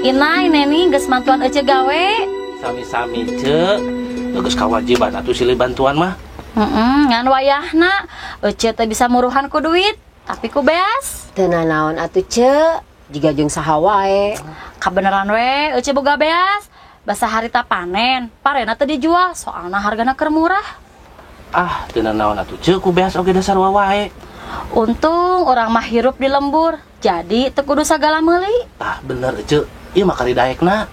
Inai Neni geus mantuan ece gawe. Sami-sami ce. Geus kawajiban atuh silih bantuan mah. Ngan wayahna ece teh bisa muruhan ku duit, tapi ku beas. Teu nanaon atuh ce, jiga jeung saha wae. Kabeneran we ece boga beas. Basa harita panen, parena teu dijual soalna hargana keur murah. Ah, teu nanaon atuh ce ku beas oge dasar wae. Untung orang mah hirup di lembur, jadi teu kudu sagala meuli. Ah, bener ce. Ieu mah kali daekna.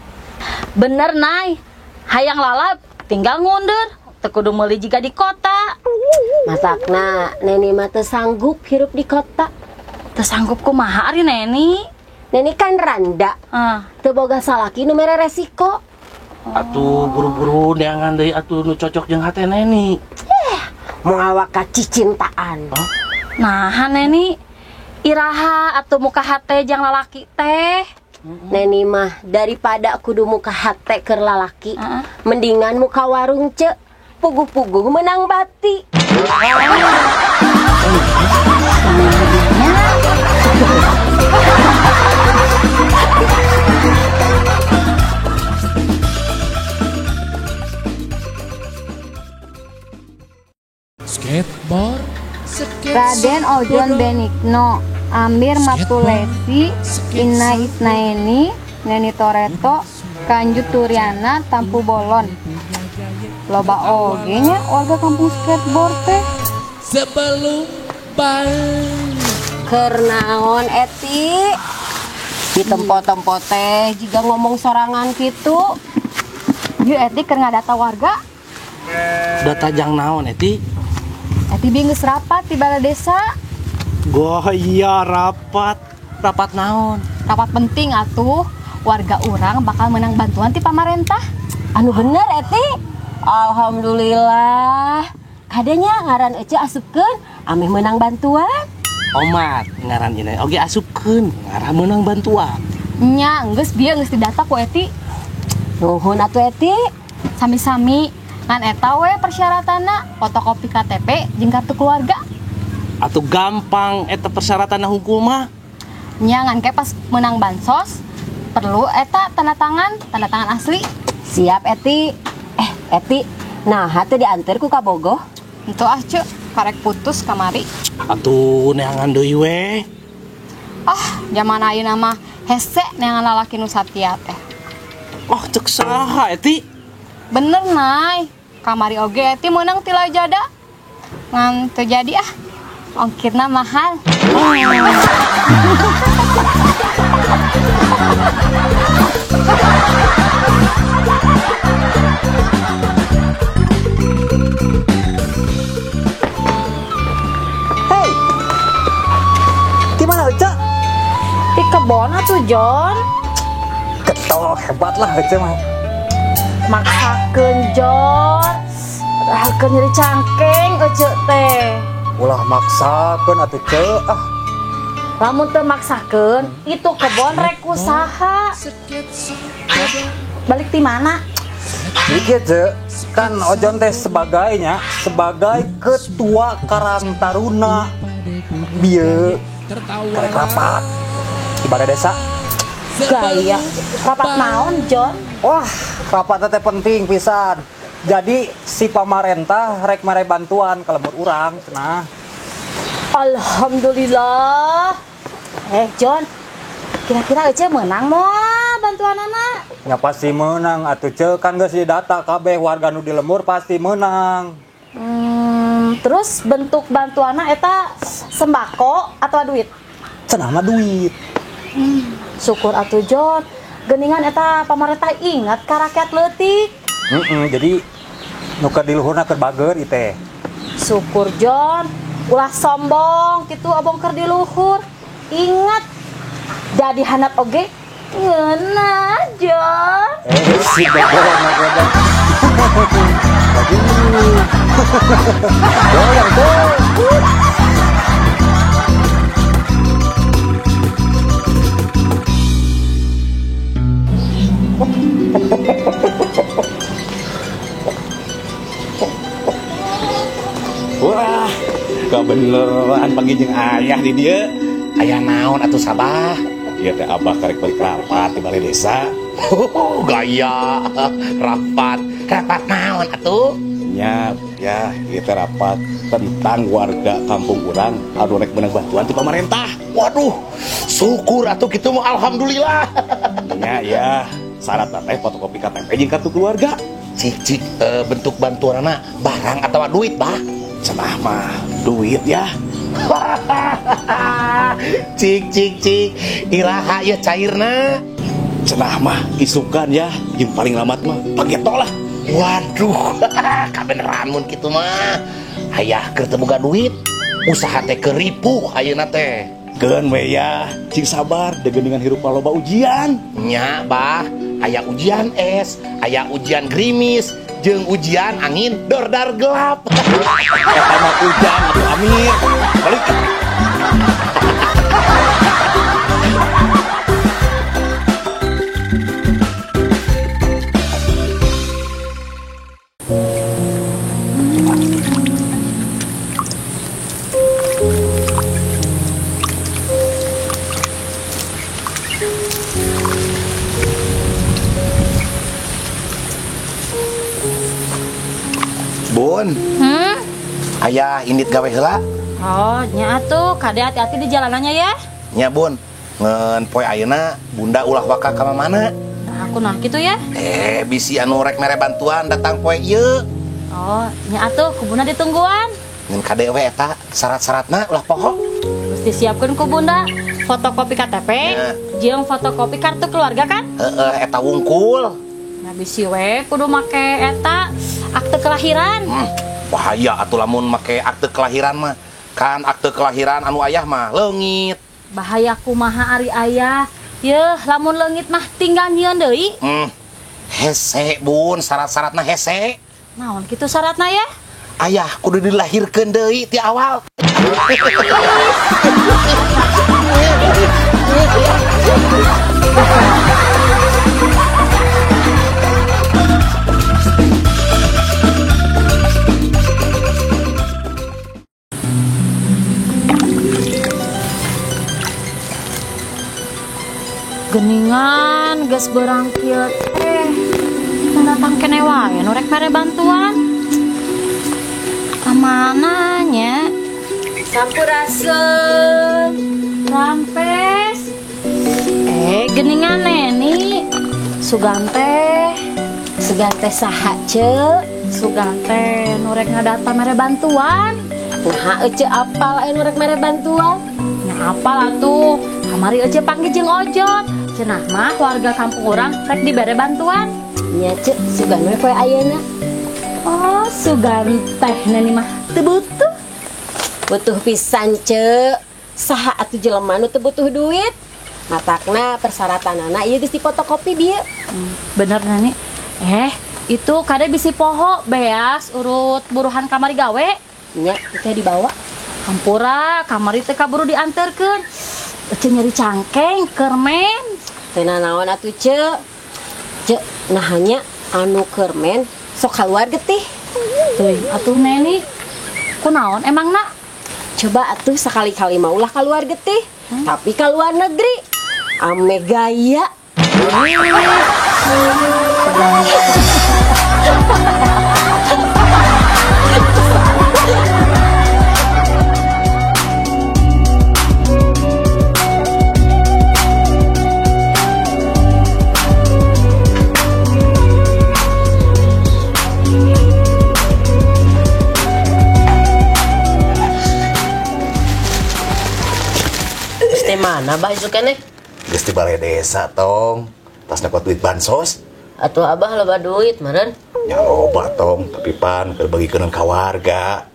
Bener Nay, hayang lalap tinggal ngundur, teu kudu meuli jiga di kota. Masakna Neni mah teu sanggup hirup di kota. Teu sanggup kumaha ari Neni? Neni kan randa. Teu boga salaki nu mere resiko. Atuh buru-buru neangan deui atuh nu cocok jeung hate Neni. Moal waka cicintaan. Huh? Nah, Neni, iraha atuh muka hate jeung lalaki teh. Neni mah daripada kudu muka hate keur lalaki, mendingan muka warung ce, puguh-puguh menang bati. Skateboard, Raden Ojon Benigno, Amir Matulesi, Ina Isnaeni, Neni Toreto, Kanjut Turiana, Tampu Bolon. Loba oge nya warga kampung skateboard teh. Sebelum bang. Keur naon eti? Di tempo-tempo teh jiga ngomong sorangan kitu. Yeuh eti keur ngadata warga. Data jang naon eti? Eti bi geus rapat di balai desa. Goh iya rapat. Rapat naon? Rapat penting atuh. Warga urang bakal menang bantuan ti pamarentah. Anu bener eti. Alhamdulillah. Kadenya ngaran ece asupkeun ameh menang bantuan. Omat ngaran ini oge asupkeun ngarah menang bantuan. Nya geus bieu geus didata ku eti. Nuhun atuh eti. Sami-sami. Ngan eta we persyaratanna fotokopi KTP jeung kartu keluarga. Atuh gampang eta persyaratanna hungkul mah. Nya ngan ke pas menang bansos perlu eta tanda tangan asli. Siap eti. Eti, nah teu diantar ku ka Bogoh. Henteu ah ce, karek putus kamari. Atuh neangan deui we. Ah, zaman ayeuna mah hese neangan lalaki nu satia teh. Oh, cek saha eti? Bener Nay, kamari oge eti meunang ti Lazada. Ngan teu jadi ah, ongkirna mahal. Hey, gimana Ece? Di kebon atuh Jon. Getol hebat lah Ece mah. Maksakeun Jon. Padahal keur nyeri cangkeng Ece teh. Ulah maksakeun atuh Ce ah. Lamun teu maksakeun, itu kebon rek usaha. Balik ti mana? Dikit Ce, kan Ojon teh sebagainya, sebagai ketua Karang Taruna. Bieu karek rapat di balai desa. Gaya rapat naon Jon? Wah, rapat teh penting pisan. Jadi si pamarentah rek mere bantuan ke lembur urang cenah. Alhamdulillah. Jon, kira-kira Ece menang moal bantuan anak? Ya pasti menang atuh Ce, kan geus didata kabeh warga nu di lembur pasti menang. Terus bentuk bantuanna eta sembako atau duit? Cenah mah duit. Syukur atuh Jon, geuningan eta pamarentah ingat ka rakyat leutik. Jadi nu keur di luhurna keur bager ieu teh. Syukur Jon, ulah sombong kitu abong keur di luhur. Ingat jadi handap oge ngeunah Jon. Si bogoh mah. Goyang tuh. Wah, kebeneran pagi jeung ayah di dia. Ayah naon atuh sabah. Ieu teh abah karek balik rapat di balai desa. Gaya rapat. Rapat naon atuh? Nya, ya ieu teh rapat tentang warga kampung urang anu rek meunang bantuan ti pamarentah. Waduh, syukur atuh kitu mah alhamdulillah. Nya ya, syaratna teh fotokopi KTP jeung kartu keluarga. Cik-cik bentuk bantuanna barang atawa duit, Bah? Cenah mah duit ya. Cik cik cik, iraha ya cairna. Cenah mah isukan ya, jeung paling lamat mah pageto lah. Waduh, kabeneran mun kitu mah. Hayah keur teu boga duit, usaha teh keur ripuh ayeuna teh. Keun we ya, cing sabar degeningan hirup loba ujian. Nya, Bah, aya ujian es, aya ujian gerimis, jeung ujian angin dordar gelap. Eta mah hujan atuh Amir. Balik. Bun, Ayah indit gawe heula. Oh, nya atuh, kade hati-hati di jalanannya ya. Nya Bun, ngeun poe ayeuna bunda ulah waka ka mana? Nah, aku nah gitu ya. Bisi anu rek mere bantuan datang poe ieu. Oh, nya atuh ku bunda ditungguan. Ngeun kade we eta syarat-syaratna ulah poho. Terus disiapkeun ku bunda fotokopi KTP, jeung fotokopi kartu keluarga kan? Heeh, eta wungkul. Nah, bisi we kudu make eta akte kelahiran. Bahaya atuh lamun make akte kelahiran mah. Kan akte kelahiran anu ayah mah leungit. Bahaya kumaha ari ayah. Yeuh, lamun leungit mah tinggal nyieun deui. Hese Bun, syarat-syaratna hese. Naon kitu syaratna ya? Ayah kudu dilahirkeun deui ti awal. Geningan geus beurang kieu teh. Datang kene wae nu rek mere bantuan. Ka mana nya? Sampurasun. Rampes. Geningan Neni. Sugan teh. Sugan teh saha, Ceu? Sugan teh nu rek ngadata mere bantuan. Nah, ece apal anu rek mere bantuan? Nya apal atuh. Kamari ece panggil jeung ojot. Cenah mah warga kampung urang rek dibere bantuan. Nya Ceu, sugan we poe ayeuna. Oh, sugan teh Neni mah teu butuh. Butuh pisan, Ceu. Saha atuh jelema nu teu butuh duit? Matakna persyaratanana ieu geus dipotokopi dieu. Bener Neni. Itu kade bisi poho beas urut buruhan kamari gawe. Nya, teh dibawa. Hampura kamari teh kaburu dianterkeun. Ece nyeri cangkeng, kermen. Teu nanaon atuh, Ceu. Ceu, nah nya anu kermen sok kaluar getih. Teuing atuh Neni. Kunaon emangna? Coba atuh sekali-kali mah ulah kaluar getih, tapi kaluar negeri. Ame gaya. Mana bah isu keneh? Geus di balai desa tong, tas dapat duit bansos. Atuh abah loba duit meureun? Nya loba tong, tapi pan keur bagikeun ka warga.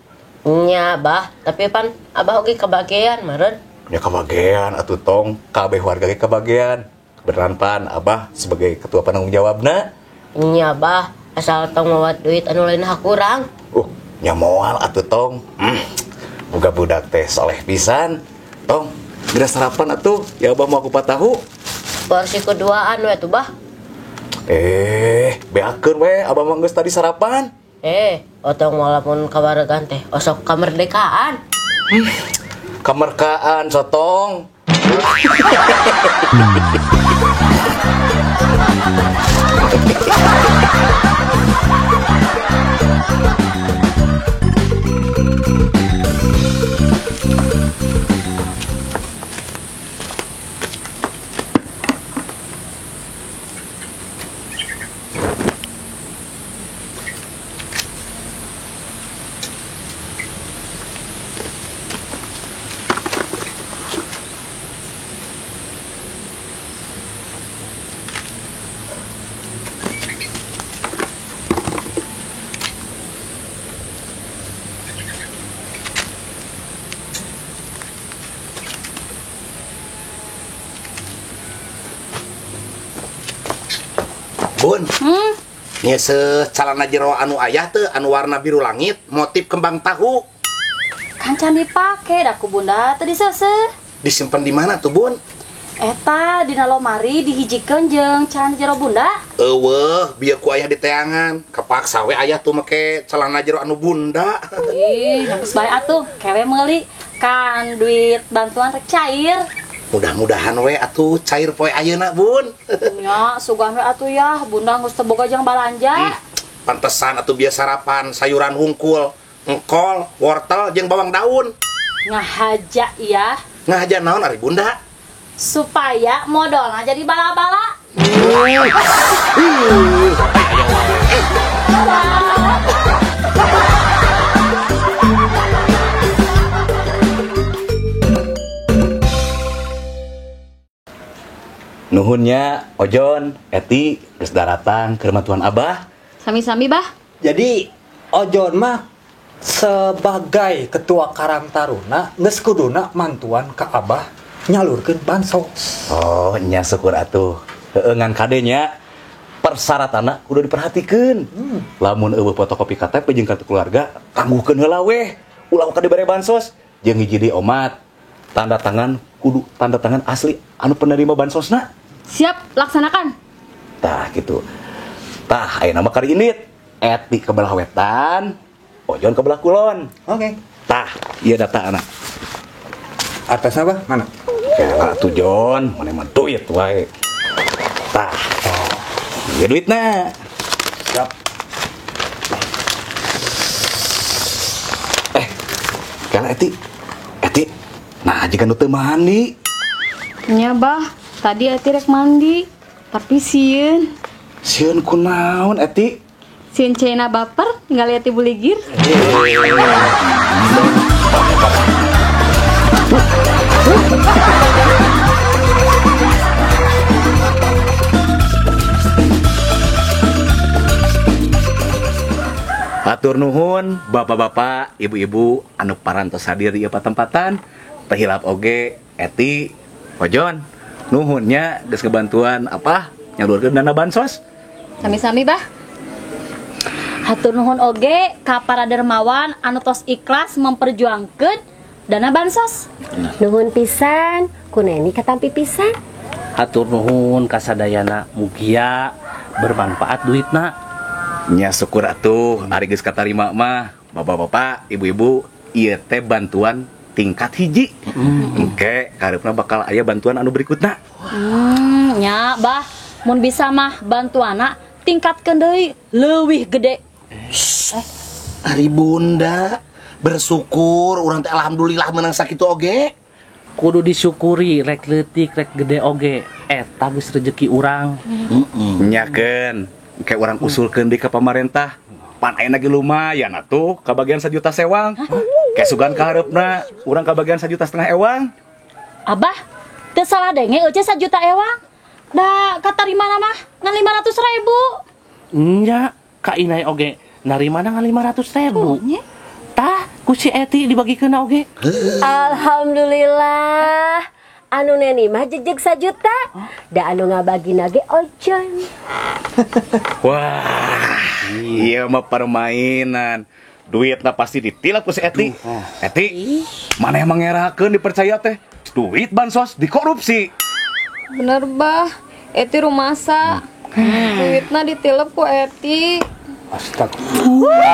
Nya bah, tapi pan abah oge kabagean meureun. Nya kabagean atuh tong, kabeh warga ge kabagean. Kebenaran pan abah sebagai ketua penanggung jawabna. Nya bah, asal tong mawa duit anu lain kurang. Nya moal atuh tong. Boga budak teh soleh pisan. Tong, geura sarapan atuh, ya abah mau kupat tahu. Porsi keduaan we tuh bah. Beakeun we, abah mah geus tadi sarapan. Otong walaupun kabaregan teh osok kamerdekaan. Kamerkaan sotong. Bun, nyese calana jero anu ayah teu anu warna biru langit motif kembang tahu. Kan can dipake da ku bunda teu diseuseuh. Disimpen di mana tuh Bun? Eta dina lomari dihijikeun jeung calana jero bunda. Eueuh, bieu ku ayah diteangan. Kepaksa we ayah tuh make celana jero anu bunda. Ih, geus bae atuh, kewe meuli kan duit bantuan rek cair. Mudah-mudahan we atuh cair poe ayeuna Bun. Nya, sugan we atuh ya, bunda geus teu boga jang balanja. Pantesan atuh biasa sarapan sayuran hungkul, engkol, wortel jeung bawang daun. Ngahaja ya. Ngahaja naon ari bunda? Supaya modalna jadi bala-bala. Nuhunnya Ojon, Eti, geus daratang ke rumah Tuan Abah. Sami-sami, Bah. Jadi Ojon mah sebagai ketua Karang Taruna geus kuduna mantuan ka Abah nyalurkeun bansos. Oh, nya syukur atuh. Heueuh ngan kade nya persyaratanna kudu diperhatikeun. Lamun eueuh fotokopi KTP jeung kartu keluarga, tangguhkeun heula weh. Ulah ka dibere bansos. Jeung hiji deui omat, tanda tangan kudu tanda tangan asli anu penerima bansosna. Siap, laksanakan. Tah gitu. Tah ayeuna mah kari indit. Eti ke belah wetan, Ojon ke belah kulon. Oke. Tah, ieu data anak. Atasna bah mana? Kela atuh Jon, mana mah duit wae. Tah. Oh. Ieu duitna. Siap. Kela Eti. Eti. Nah, jika nu teu mandi. Nya bah, tadi Eti rek mandi, tapi sieun. Sieun kunaon Eti? Sieun ceuna baper, ninggal Eti buligir. Hatur nuhun bapak-bapak, ibu-ibu anu parantos hadir di ieu patempatan. Teu hilap oge Eti, Ojon, nuhunnya geus kebantuan apa nyalurkeun dana bansos. Sami-sami, Bah. Hatur nuhun oge ka para dermawan anu tos ikhlas memperjuangkeun dana bansos. Nuhun pisan, ku Neni katampi pisan. Hatur nuhun kasadayana, mugia bermanfaat duitna. Nya syukur atuh ari geus katarima mah, bapak-bapak, ibu-ibu, ieu teh bantuan tingkat hiji. Engke kareupna bakal aya bantuan anu berikutna. Nya bah, mun bisa mah bantuanna tingkatkeun deui leuwih gede. Ari bunda bersyukur urang teh alhamdulillah menang sakitu oge. Kudu disyukuri rek leutik rek gede oge eta geus rejeki urang. Nyakeun engke urang usulkeun deui ka pamarentah. Pan ayeuna ge lumayan atuh kabagian 1 juta sewang. Kesugan kahareupna urang kabagian 1,5 juta ewang. Abah, teu salah denge eueuh 1 juta ewang. Da katarimana mah ngan 500.000. Nya, ka inai oge narimana ngan 500.000. Tah, ku si Eti dibagikeun oge. Alhamdulillah. Anu Neni mah jejeg 1 juta. Da anu ngabagina ge Ojon. Wah, iya mah permainan. Duitna pasti ditilap ku si Eti. Eti, mana yang mengerakeun dipercaya teh? Duit bansos dikorupsi. Bener bah, Eti rumasa. Duitna ditilep ku Eti. Astagfirullah.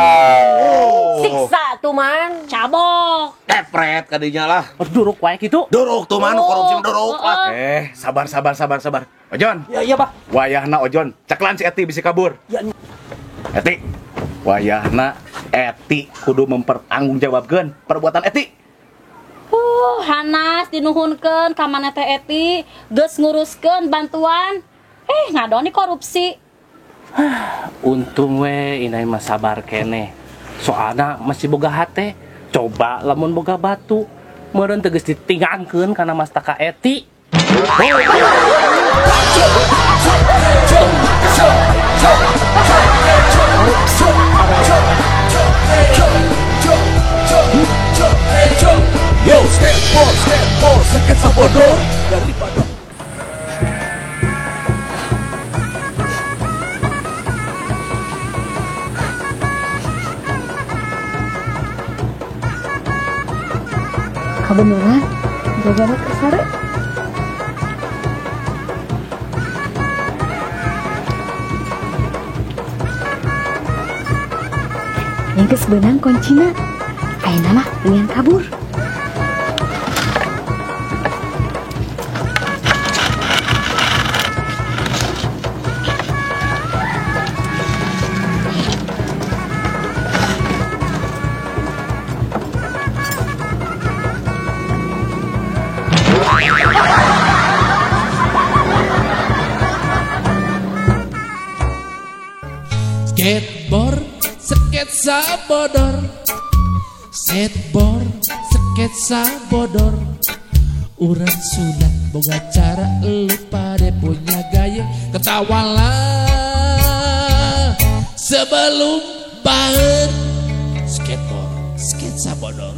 Siksa tuh man. Cabok. Kepret kadinya lah. Duruk wae kitu. Duruk tuh man, korupsi duruk lah. Sabar sabar sabar sabar. Ojon. Ya iya, Bah. Wayahna Ojon, ceklan si Eti bisa kabur. Ya. Eti. Wayahna Eti kudu mempertanggungjawabkeun perbuatan Eti. Hanas dinuhunkeun ka maneh teh Eti, geus nguruskeun bantuan. Ngadoni korupsi. Untung we inai mah sabar keneh. Soalna masih boga hate. Coba lamun boga batu, meureun teu geus ditingangkeun kana mastaka Eti. Yo, skateboard, skateboard, sketsa bodor daripada Kebenaran, jaga kesare. Yang kesebenang kuncina, ayeuna mah dengan kabur. Skateboard, sketsa bodor. Skateboard, sketsa bodor. Urang sunat boga cara, lu pade punya gaya. Ketawalah sebelum banget. Skateboard, sketsa bodor.